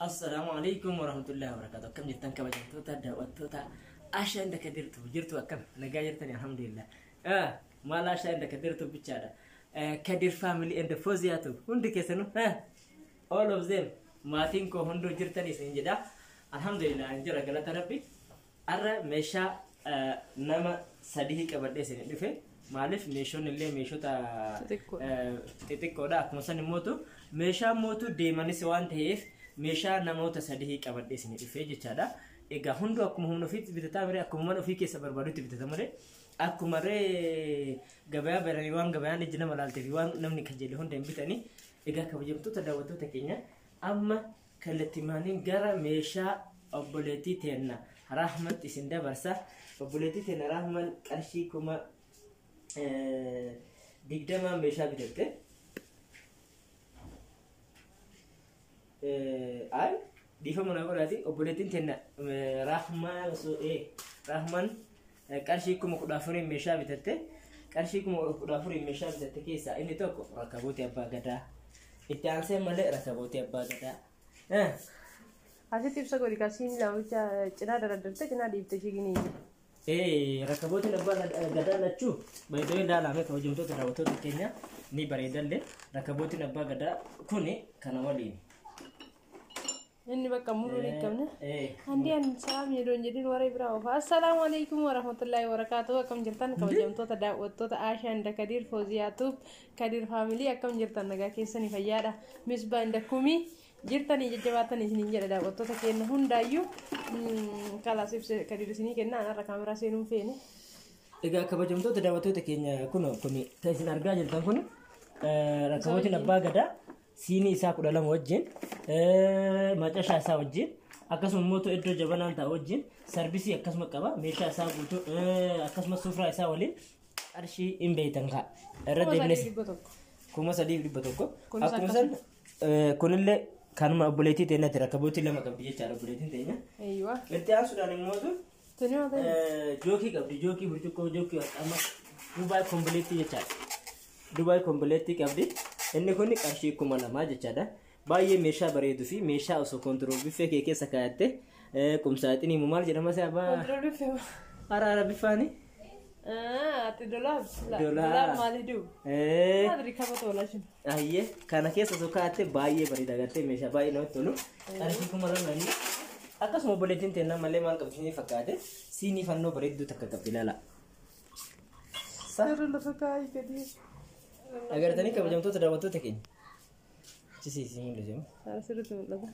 Assalaamu alaikum warahmatullahi wabarakatuh. Akkam jirtan kabajamtoota daawwattoota Ashaa inda Kadirtu jirtu akkam nagaa jirtani alhamdulillah. Maal Ashaa inda Kadirtu bichaadha. Kadir family and Foziyaatu hundi keessanuu all of them maatiin koo hunduu jirtanii isin jedha. Alhamdulillah an jira galata rabbi. Arra meeshaa nama sadii qabadhee isin dhufe. Maaliif meeshoonni illee meeshota xixiqqoodha. Akkuma san immootu meeshaan mootu deemanis waan ta'eef meeshaa namoota sadii qabadhee isin dhufe jechaadha. Egaa hunduu akkuma humna ofiitti bitataa malee akkuma mana ofii keessa barbaadutti bitata malee akkuma ree gabayaa baranii waan gabayaan ijji nama laaltee fi waan namni kajeele hunda hin bitanii. Egaa kabajamtoota daawwattoota keenya amma kallattimaaniin gara meeshaa obboleettii teenna Rahmat isin dabarsa. Obboleettii teenna Rahman qarshii 20,000 meeshaa bitatte. Ay dhiifama na godhaati obboleettiin teenna Rahman osoo Rahman qarshii 14,000 meeshaa bitatte. Qarshii 14,000 meeshaa bitatte keessaa inni tokko rakabootii abbaa gadaa. Itti aansee malee rakabootii abbaa gadaa. Asitti ibsa godhi kasiin lamicha cinaa daraddarte cinaa dhiibte shiginii. Rakabootiin abbaa gadaa lachuu baay'ee ilaalame kabajamtoota daawwattoota keenya ni bareedallee rakabootiin abbaa gadaa kuni kana waliin. Inni bakka muluu hin qabne. Andi an salaam jedhuun jedhin warra biraa oofa. Assalaamu alaikum warahmatullahi wabarakatuh. Akkam jirtan kabajamtoota daawwattoota Aashaa inda Kadir Fooziyaatuuf Kadir Faamilii akkam jirtan nagaa keessanii fayyaadha. Misbaa inda Kumii jirtanii jajjabaatanii isiniin jedha daawwattoota keenya hundaayyuu kalaas ibsa Kadir isinii kenna anarra kaameraa seenuun feene. Egaa kabajamtoota daawwattoota keenya kun kun kan isin argaa jirtan kun rakabootiin abbaa gadaa siinii isaa 12 wajjin macashaa isaa wajjin akkasuma immoo iddoo jabanaan taa'u wajjin sarbisii akkasuma qaba meeshaa isaa guutuu akkasuma sufraa isaa waliin qarshii hin beektan kaa irra deemnes 3,100 akkuma san kunillee kanuma obboleettii teenyatti rakabootii lama qabdi jechaadha obboleettiin teenya. Itti aansuudhaan immoo jookii qabdi jookii burcuqqoo jookii amma Dubaay kompileetii jechaadha. Dubaay kompileetii qabdi. Inni kun qarshii 2,000 jechaadha. Baay'ee meeshaa bareeduu fi meeshaa osoo kontirool biffee kee keessa kaa'atte qumsaaxinii maal jedhama si abbaa? Kontirool biffee. Araara biffaani. Ati dolaab. Dolaab maali duu? Maadri kaba tola shi. Ayyee kana keessa osoo kaa'atte baay'ee bareeda gartee meeshaa baay'ee namatti tolu. Qarshii 2,000 inni. Akkasuma obboleettiin teennaa malee maal qabdi ni fakkaate siinii fannoo bareedduu takka qabdi ilaala. Seerri lafa kaa'ii gadi. Agartanii kabajamtoota daawwattoota keenya. Cisiisii mul'ise. Sirriitti mul'ata.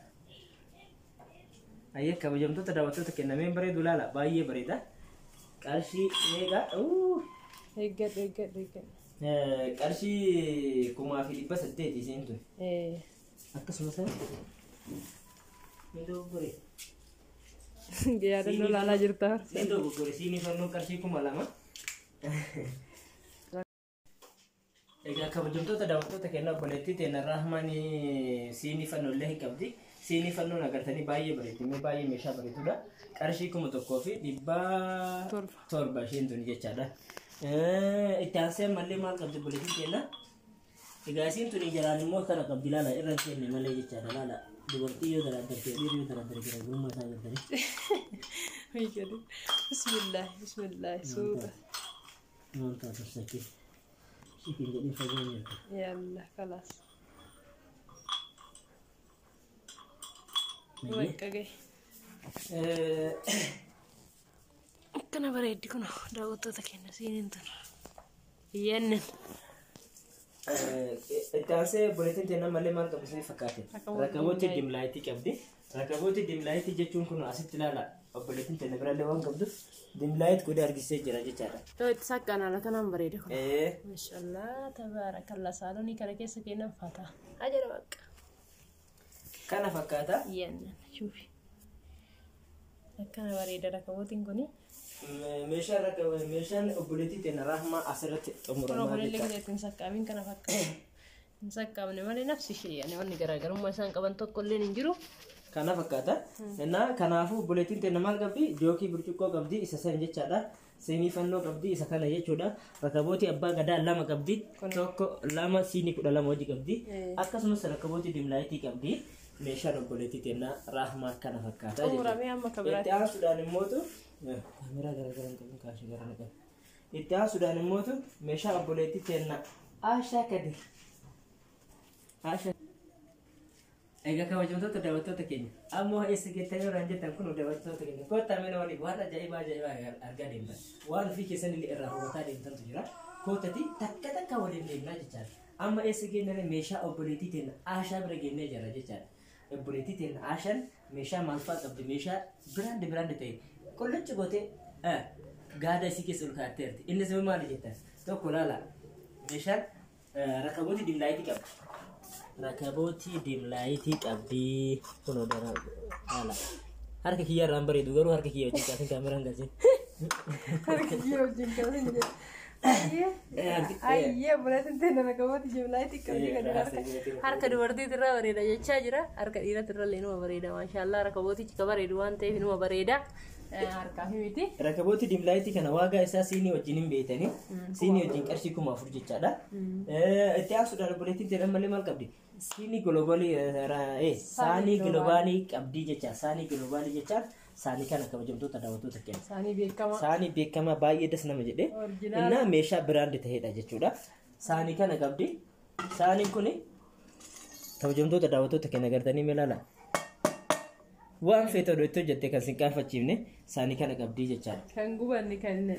Ayyee kabajamtoota daawwattoota keenya meen bareedu ilaala baay'ee bareeda. Qarshii meeqa? Eeggadhu eeggadhu eeggadhu. Qarshii 1,800 isiin tun. Akkasumas hin dogoggore. Yaadannoo ilaalaa jirta. Hin dogoggore siinii fannoo qarshii 2,000. Egaa kabajamtoota daawwattoota keenya obboleettii teenya Rahman siinii fannoo illee hin qabdi. Siinii fannoon agartanii baay'ee bareeddi. Baay'ee meeshaa bareedudha. Qarshii 1,700 isheen tun jechaadha. Itti aansee ammallee maal qabdi obboleettiin teenya? Egaa isiin tun jalaan immoo kana qabdi ilaala irra hin seenne malee jechaadha ilaala. Dubartii yoo daraddarte dhiirri yoo daraddare garaagarummaa isaa agartanii. Bismillah bismillah suuta. Maal taatu sakkee? Shikin jedhee fagoo jirta. Yalla kalaas. Bakka gahe. Akkana bareeddi kun daawwattoota keenya siiniin tun. Yennen. Itti aansee obboleettiin teenya malee maal qabdi isin fakkaate? Rakabootii dimlaayitii qabdi. Rakabootii dimlaayitii jechuun kun asitti ilaala. Obboleettiin teenya biraallee waan qabduuf dimlaayit godhee argisee jira jechaadha. Yoo itti saqqaan haala kanaan bareeda kun. Mashallah tabaarakalla saalonii kana keessa kennan fata. Ajara bakka. Kana fakkaata. Yennen shuufi. Akkana bareeda rakabootiin kuni. Meeshaan meeshaan obboleettii teenya Rahmaa asirratti xumuramaa jechaadha. Obboleettii ittiin saqqaamin kana fakkaata. Hin saqqaamne malee nafsi ishee yaani wanni garaagarummaa isaan qaban tokko illee hin jiru. Kana fakkaata. Innaa kanaafuu obboleettiin teenya maal qabdi? Jookii burcuqqoo qabdi isa san jechaadha. Siinii fannoo qabdi isa kana jechuudha. Rakabootii abbaa gadaa lama qabdi. Tokko lama siinii 12 hojii qabdi. Akkasumas rakabootii dimlaayitii qabdi. Meeshaan obboleettii teennaa Rahmaa kana fakkaata. Xumuramee amma ka biraatti. Itti aansuudhaan immootu kaameraa garagaraa hin qabin kaashee gara naqan. Itti aansuudhaan immootu meeshaa obboleettii teennaa Aashaa Kadir. Aashaa. Egaa kabajamtoota daawwattoota keenya ammoo eessa geettanii warraan jettan kun daawwattoota keenya kottaa mana waliin waan ajaa'ibaa ajaa'ibaa argaa deemtan waan ofii keessan illee irraa hubataa deemtantu jira kootati takka takka waliin deemnaa jechaadha. Amma eessa geennare meeshaa obboleettii teenya Aashaa bira geennee jira jechaadha. Obboleettii teenya Aashaan meeshaa maal fa'aa qabdi meeshaa brand brand ta'e qollochi gootee gaada isii keessa ol kaa'atteerti. Innis immoo maali jettan tokko laala meeshaan rakabootii dim light qabdi. Rakabootii dim light qabdi kunoo dara haala. Harka kiyya irraan bareedu garuu harka kiyya wajjin kaasin kaameraan galchin. Harka kiyya wajjin kaasin jedhe. Ayyee obboleettiin teenya rakabootii dim light qabdi kan harka dubartiitirraa bareeda jechaa jira. Harka dhiiratirra illee numa bareeda maashaallah rakabootichi ka bareedu waan ta'eef numa bareeda. Harkaa fi miti. Rakabootii dim light kana waagaa isaa siinii wajjin hin beeytanii. Siinii wajjin qarshii 4000 jechaadha. Itti aansuudhaan obboleettiin teenya ammallee maal qabdi? Siinii Global saanii Global qabdii jecha. Saanii Global jechaan saanii kana kabajamtoota daawwattoota keenya. Saanii beekamaa. Saanii beekamaa baay'ee das nama jedhe. Original. Innaa meeshaa brand ta'edha jechuudha. Saanii kana qabdi. Saaniin kuni kabajamtoota daawwattoota keenya agartanii mee ilaala. Waan feete odoo itti hojjette kan sin qaanfachiifne saanii kana qabdii jechaadha. Kan gubanne kan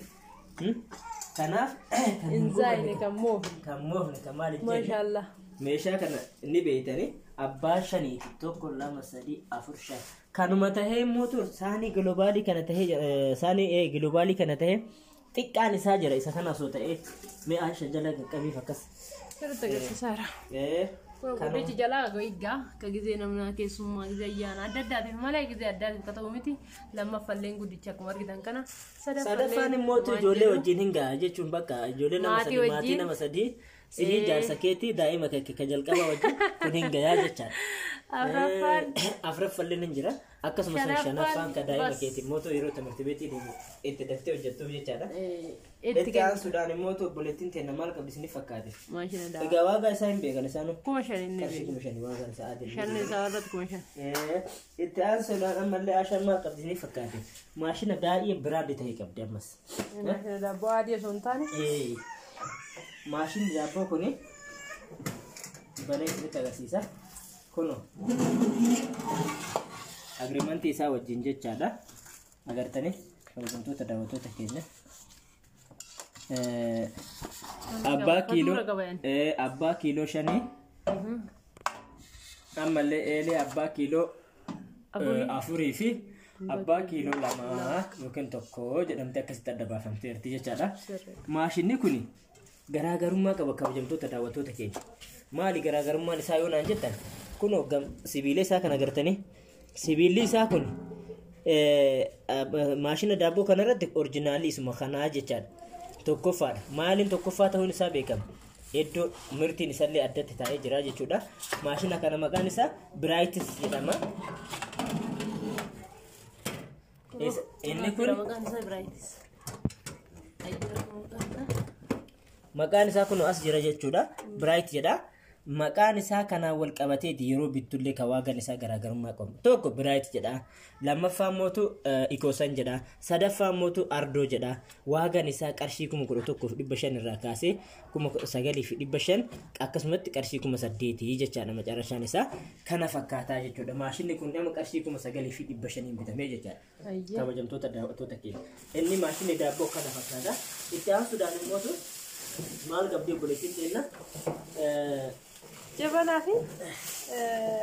Kanaaf kan hin zaayine kan moofne. Kan moofne kan maal jenne. Maashaallah. Meeshaa kana ni beeytanii abbaa shaniiti 1 2 3 4 5 kanuma tahee immoo saanii Global kana tahee saanii Global kana tahee xiqqaan isaa jira isa kana osoo ta'ee mi'a shan jala qaqqabiif akkas. Sirriitti agarsiisaara. Qorichi jalaa egaa akka gizee namnaa keessummaa gizee ayyaana adda addaatiif malee gizee addaatiif akka ta'u miti lammaffalleen guddicha akkuma argitan kana sadaffaan immoo ijoollee wajjin hin ga'a jechuun bakka ijoollee nama sadii maatii nama sadii sihii jaarsa keetii daa'ima kee kan jalqaba wajjin kun hin gayaa jechaadha. Afuraffalleen hin jira akkasumas shanaffaan kan daa'ima keetii immoo yeroo timirti beetii deemu itti daftee hojjettuuf jechaadha. Itti aansuudhaan immoo obboleettiin teenya maal qabdi isiniif fakkaate? Egaa waagaa isaa hin beekan isaanuu. 5000 inni Qarshii 5000 waagaan isaa adii. Shan isaa irratti 5000. Itti aansuudhaan ammallee Aashaan maal qabdi isiniif fakkaate? Maashina baay'ee brand ta'e qabdi ammas. Maashina daabboo adii osoo hin taane. Maashinni daabboo kuni banee isinitti agarsiisa. Kunoo agriimantii isaa wajjin jechaadha. Agartanii kabajamtoota daawwattoota keenya. Abbaa kiiloo 5 ammallee eelee abbaa kiiloo 4 fi abbaa kiiloo 2 yookiin 1 jedhamte akkasitti adda baafamteerti jechaadha. Maashinni kuni garaagarummaa qaba kabajamtoota daawwattoota keenya. Maali garaagarummaan isaa yoo naan jettan kunoo sibiila isaa kana agartanii sibiilli isaa kun maashina daabboo kanarratti originaalii isuma kanaa jechaadha. Tokkoffaadha. Maaliin tokkoffaa ta'uun isaa beekama? Iddoo mirtiin isallee addatti taa'ee jira jechuudha. Maashina kana maqaan isaa Biraayitis jedhama. Inni kun maqaan isaa kun as jira jechuudha. Biraayit jedha. Maqaan isaa kanaan wal qabateeti yeroo bittullee kan waagaan isaa garaagarummaa qabu. Tokko Biraayit jedha. Lammaffaa mootu Ikoosan jedha. Sadaffaa mootu Ardoo jedha. Waagaan isaa qarshii 11,500 irraa kaasee 9,500 akkasumatti qarshii 8,000 jechaadha macarrashaan isaa. Kana fakkaataa jechuudha. Maashinni kun nama qarshii 9,500 bitamee jechaadha. Kabajamtoota daawwattoota keenya. Inni maashinni daabboo kana fakkaata. Itti aansuudhaan immoo maal qabdee obboleettiin teenna? Jabanaa fi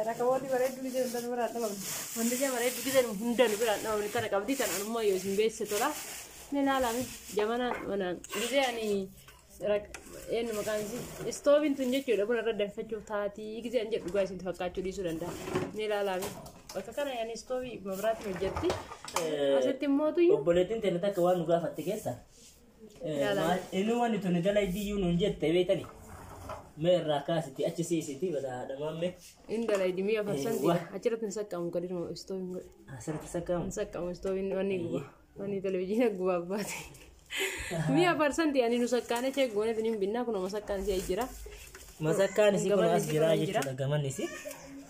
rakaboonni bareedduu gizee hunda biraan dhabamne. Wanti bareedduu gizee hunda biraan dhabamne kana qabdi kan anummaa yoo isin beeksise tola. Ni ilaalame jabanaan manaan gizee ani eenyu maqaan isii istoobiin tun jechuudha buna irra danfachuuf taatii gizee an jedhu dhugaa isin fakkaachuu dhiisuu danda'a. Ni ilaalame bakka kana yaani istoobii mabiraatiin hojjetti. Asitti immoo tuyyu. Obboleettiin teenna takka waan nu gaafatte keessa. Inni wanti tuni dalaydii nuun jette beektani. Mee irraa kaasiti achi siisiti badhaadhamaan mee. Inni dalaydii mi'a farsanti achirratti hin saqqamu gadi istoobiin godhe. Asirratti saqqamu. Hin saqqamu istoobiin wanni guba wanni televizyiina gubaa baate. Mi'a farsanti ani nu saqqaane chee goone tuni hin binnaa kunoo masakkaan si jira. Masakkaan isii kun as jira jechuudha gamanni isii.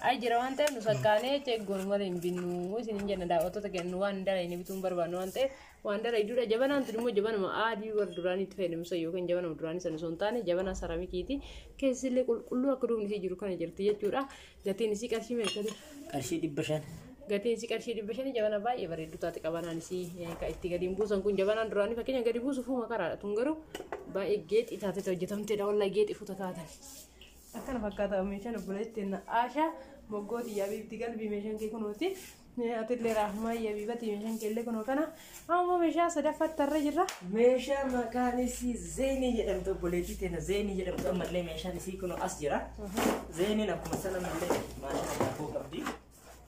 Ay jira waan ta'eef nu sakkaanee ceeggoon malee hin binnu isin hin jenna daawwattoota kennu waan dalayne bituun barbaannu waan ta'eef waan dalayduudha. Jabanaan tun immoo jabanuma adii warra duraanii itti fayyadamsan yookiin jabanuma duraanii sana osoo hin taane jabanaa saramikiiti. Keessillee qulqulluu akka duubni isii jiru kana jirti jechuudha. Gatiin isii qarshii meeqa? Qarshii 500. Gatiin isii qarshii 500. Jabana baay'ee bareeddu taate qabanaan isii kan itti gadi hin buusan kun jabanaan duraanii fakkeenya gadi buusuuf makaraadha. Tun garuu baay'ee geexii taatetti hojjetamteedha. Wallaahi geexii fuuta taatan. Akkana fakkaata meeshaan obboleettiin Aashaa moggootii yaabiifti galbii meeshaan kee kunuuti. Atillee Raahmaa yaabiibati meeshaan kee illee kunoo kana. Amma meeshaa sadaffaatti irra jirra. Meeshaa maqaan isii Zeenii jedhamtu, obboleettii teenya Zeenii jedhamtu, ammallee meeshaan isii kunoo as jira. Zeeniin akkuma sana ammallee maashina daakuu qabdi.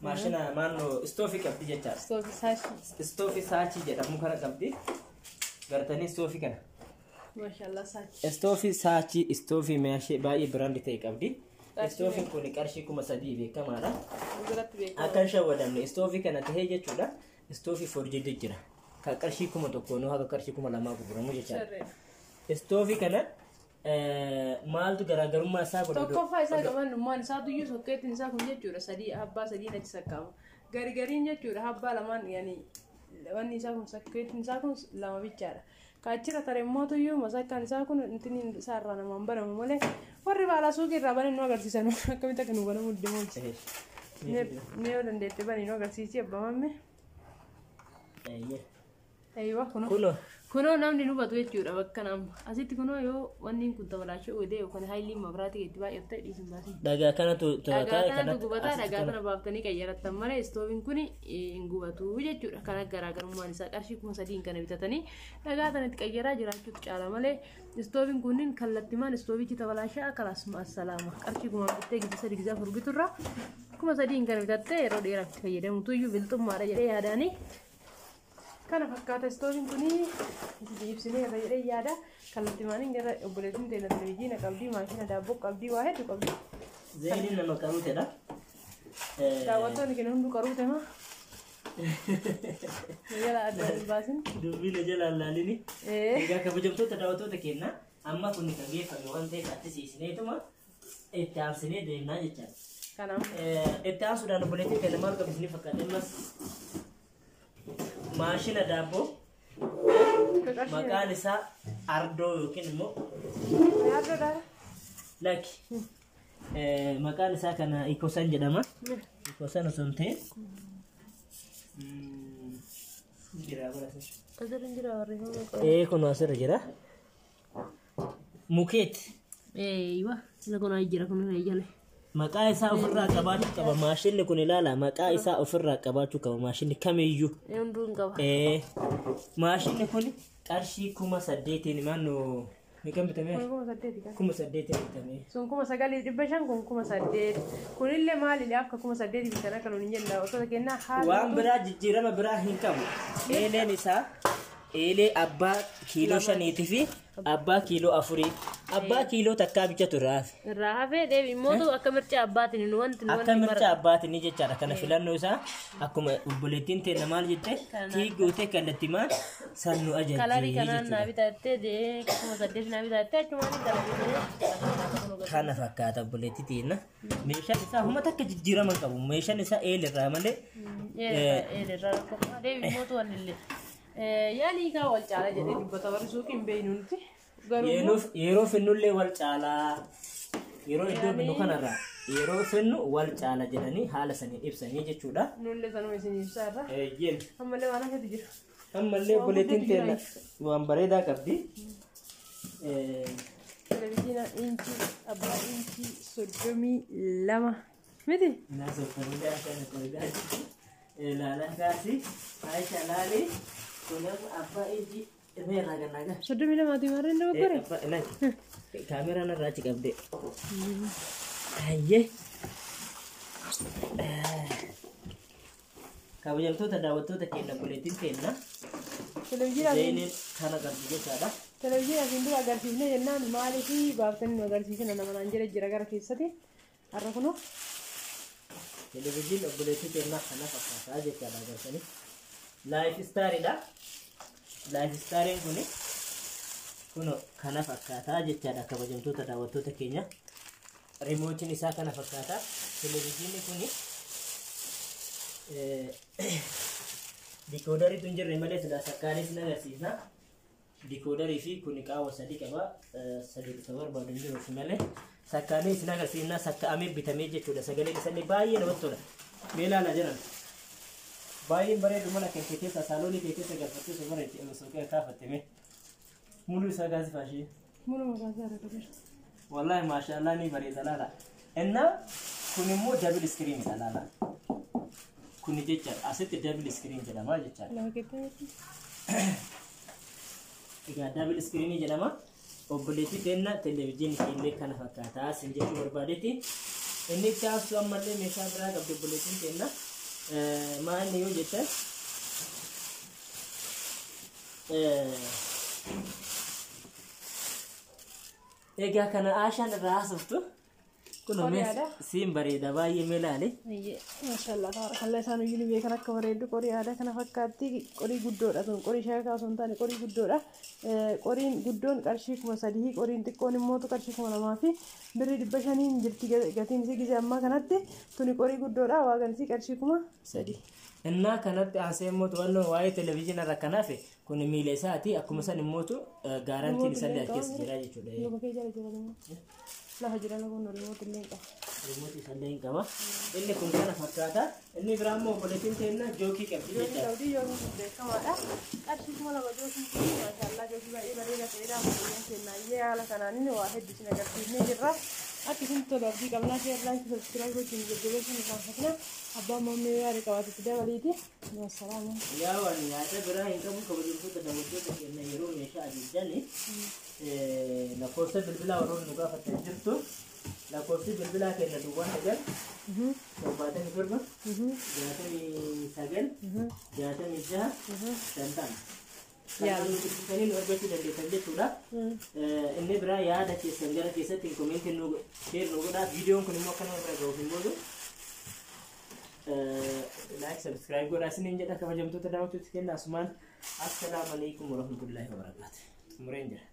Maashina maannoo istoofii qabdi jechaadha. Istoofii saachii. Istoofii saachii jedhamu kana qabdi. Gartanii istoofii kana. Maashaallah saachii. Istoofii saachii, istoofii meeshee baay'ee brand ta'e qabdi. Istoofiin kun qarshii 3000 beekamaadha. Biratti beekama. Akka hin shawwadamne istoofii kana tahee jechuudha. Istoofii forjiitu jira. Kan qarshii 1000 haga qarshii 2000 gurguramu jechaadha. Sirriidha. Istoofii kana maaltu garaagarummaa isaa godha? Tokkoffaa isaa qabannummaan isaa tuyyuu sokkeettiin isaa kun jechuudha sadii abbaa sadii achi sakkaama. Garigariin jechuudha abbaa lamaan yani wanni isaa kun sokkeettiin isaa kun lama bichaadha. Kaachira tare immoo tuyyuu masakkaan isaa kun intini isaa irraa namaan banamu malee warri baala suuqii irraa banan nu agarsiisan akkamitti akka nu banamu deemuun. Mee yoo dandeette banii nu agarsiisi abbaa mamme. Eeywa kunoo. Kunoo. Kunoo namni nu hubatu jechuudha bakka nama. Asitti kunoo yoo wanni kun tabalaachuu oodee yookaan haayiliin mabiraatii itti baay'atu ta'e dhiisin baasin. Dhagaa kanatu Dhagaa kanatu gubataa, dhagaa kana baaftanii qayyarattan malee istooviin kun hin gubatu jechuudha. Kana garaagarummaan isaa qarshii 3000 kana bitatanii dhagaa kanatti qayyaraa jiraachuutu caala malee istooviin kunniin kallattimaan istoovichi tabalaashaa kalaas assalaama. Qarshii kumaan bittee gisa 3 gisa 4 biturraa 3000 kana bitattee yeroo dheeraaf itti fayyadamutu iyyuu bilxummaadha jedhee yaadaanii. Kana fakkaata istooviin kuni isin ibsinee irra jedhee yaada. Kallattimaaniin gara obboleettiin teenya televizyiina qabdii, maashina daabboo qabdii, waa hedduu qabdi. Zeeniin nama qaruutedha. Daawwattoonni keenya hunduu qaruute maa? Jala adda hin baasin. Dubbiin jala laalini. Egaa kabajamtoota daawwattoota keenya amma kun kan geeffame waan ta'eef atti siisineetuma itti aansinee deemnaa jechaadha. Kanaaf Itti aansuudhaan obboleettiin keenya maal qabdi isinii fakkaate? Ammas maashina daabboo maqaan isaa ardoo yookiin immoo Yaaddoodha. Lakki maqaan isaa kana Ikosan jedhama. Ikosan osoo hin ta'in jira bara asirra. Asirra hin jira barreeffama qaba. Kun asirra jira. Mukeet. Eeywa sila kun jira kun jala. Maqaa isaa ofirraa qabaachuu qaba. Maashinni kun ilaala. Maqaa isaa ofirraa qabaachuu qaba. Maashinni kamiyyuu. Hunduu hin qaba. Maashinni kun qarshii 8000 maannoo meeqan bitamee? Kun 8000 kan. 8000 bitamee. Sun 9500, kun 8000. Kunillee maalidha akka 8000 bitan akka nuun hin jenne daawwattoota kennaa haala. Waan biraa jijjiirama biraa hin qabu. Eeleen isaa eelee abbaa kiiloo 5 fi abbaa kiiloo 4. Abbaa kiiloo takkaa bichatu irraa hafe. Irraa hafee deebi immoo akka mirca abbaatiin nu wanti nu Akka mirca abbaatiin jechaadha. Kana filannoo isaa akkuma obboleettiin teenya maal jette tii gootee kallattii maal san nu Kalarii ajajjii kanaan naa jechuudha. bitattee dee 8000 naa bitattee achumaan kalarii. Kana fakkaata obboleettii teenya. Meeshaan isaa humna takka jijjiirama hin qabu. Meeshaan isaa eelirraa malee Eelirraa rakkoo deebi immoo wanni yaani kaa wal caala jedhee dubbata warri suuqii hin beeknu nuti. Garuu yeroo finnullee wal caalaa yeroo iddoo binnu kanarraa yeroo finnu wal caala jedhanii haala saniin ibsanii jechuudha. Nullee sanuma isin ibsaa irra. Eeyyeen. Ammallee waan hafetu jira. Ammallee obboleettiin teenya waan bareedaa qabdi. Televizyiina inchii abbaa inchii 32 miti. Ilaalaa kaasi Aisha laali kun abbaa inchii meerraa gannaa gaa. 32 warreen dogoggore. Kaameraan irraa achi qabde. Hayyee. Kabajamtoota daawwattoota keenya obboleettiin keenya Televizyiina Zeeniin kana qabdi jechaadha. Televizyiina asiin dura agarsiifne jennaan maaliif baaftanii nu agarsiisina nama naan jedhe jira gara keessatti. Har'a kunoo Televizyiin obboleettii keenyaa kana fakkaataa jechaadha agartanii. Laayif istaariidha. Laayif istaariin kuni kun kana fakkaataa jechaadha kabajamtoota daawwattoota keenya. Rimootiin isaa kana fakkaata. Televezyiinii kuni dikoodariitu hin jirre malee silaa sakkaanis ni agarsiisa. Dikoodarii fi kun qaawwa sadii qaba. Sadii isa barbaadu hin jiruuf malee. Sakkaalee isin agarsiisna sakka'amee bitamee jechuudha. Sagaleen isaanii baay'ee namatti tola. Mee ilaalaa jiran. Baay'een bareedu mana kee keessa saaloonii kee keessa galfattee osoo bareetti osoo kee kaafatte mee. Muluu isaa gaazifaa ishee. Mulu maqaa isaa irra jira. Wallahi maashaallah ni bareeda laala. Innaa kun immoo double screen dha laala. Kuni jechaadha. Asitti double screen jedhama jechaadha. Lafa keetti. Egaa double screen jedhama. Obboleettii teenna televezyiinii illee kana fakkaataa sin jechuu barbaadetti. Inni itti aansu ammallee meeshaa biraa qabdi obboleettiin teenna. Maal inni yoo jettan, egaa kana Aashaan irraa haasoftu kun Qoriyaadha. siin bareeda baay'ee mee ilaali. Maashaallah tabarakallah, isaan iyyuu ni beekan akka bareeddu. Qorii aadaa kana fakkaatti, qorii guddoodha tun, qorii shaakaa osoo hin taane qorii guddoodha. Qoriin guddoon qarshii 3000, qoriin xiqqoon immoo qarshii 2500n jirti gatiin isii gizee ammaa kanatti. Tuni qorii guddoodha, waagan isii qarshii 3000. Innaa kanatti aansee immoo to'annoo waa'ee televezyiinii irra kanaaf kun miila isaati, akkuma san immootu gaarantiin isaallee as keessa jira jechuudha. Luba kee jala jira remote. Lafa jira lafa remote illee hin qaba. Remote isaallee hin qaba. Inni kun kana fakkaata. Inni biraa immoo obboleettiin teenna jookii qabdi Jookii jechaadha. qabdi, jookiin kun beekamaadha. Qarshii 2000 jookiin kun, maashaallah, jookii baay'ee bareeda ta'edha. Obboleeyyan keenyaayyee haala kanaan inni waa hedduu isin agarsiisnee jirra. Akka isin tolu abdii qabnaa. Share, like, subscribe gochuun jajjabeessuun irraanfatina. Abbaan mammee yaada qabaatutti dabaliiti. Wassalaama. Yaa waan yaada biraa hin qabu, kabajamtoota daawwattoota keenya, yeroo meeshaa ajajjani lakkoofsa bilbilaa warroonni nu gaafatan jirtu, lakkoofsi bilbilaa keenya 09 77 69 66 50. Kanaan nu dubbisanii nu argachuu dandeessan jechuudha. Inni biraa yaada keessan gara keessatti comment nu share nu godhaa. Viidiyoon kun immoo akka nama bira ga'uuf hin boodu like, subscribe godhaa isiniin jedha. Kabajamtoota daawwattoota keenya, asumaan assalaamu alaikum warahmatullaahi wabarakaatu. Xumureen jira.